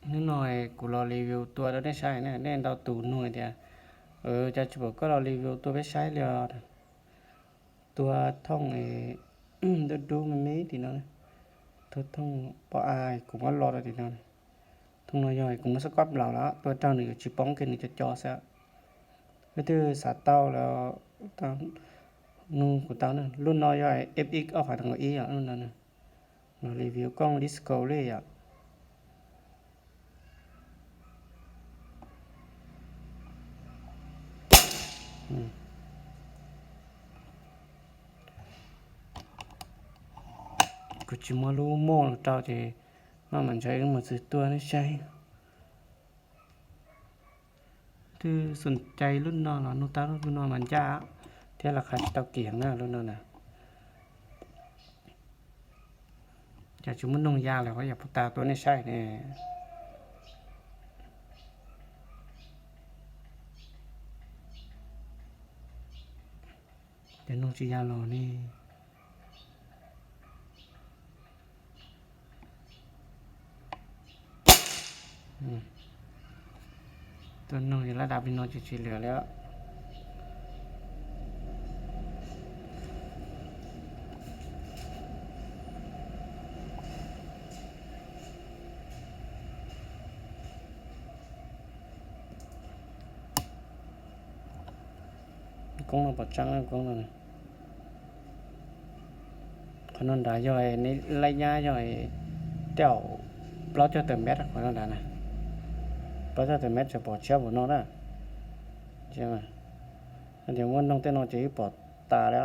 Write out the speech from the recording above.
Hnub no kuv los review tua rau nej saib na, nej ntau tus nug tias, cas tsis pom koj los review tua peb saib li os. Tua thooj dub dub me me tim no, tua thooj pom a, kuv muab lo rau tim no. Thooj no yog kuv muab xab koj nplaum los tua raug nws yuav tsis poob kiag nws co co xwb. Leej twg xav tau los nug kuv tau na. Lub no yog F X ob phav nees nkaum ib yom, lub no na. Los review kooj disco li yom. Kuv tsis muab lub moj los rau ces maj mam ntshaw ib mus txwv tuaj nej saib. Twb xom cai lub no los nug tau lub no mas ncaj thiab los qha tsis tau kiag na lub no na. Cas tsis muab noog ya lawm, yog puas tas tuaj nej saib ne. Ces noog tsis ya los ne. Tuaj noog lab dav pem no ces tsis lwm li. Koob no pom tseeb koob no. Qhov no nrad yog neb laij nyab yog tej zaum plaub caug tawm mev qhov no nrad na. Plaub caug tawm mev tseem pom tshiab npaum no na. Ces muab noog tej no ces wb pom tas li.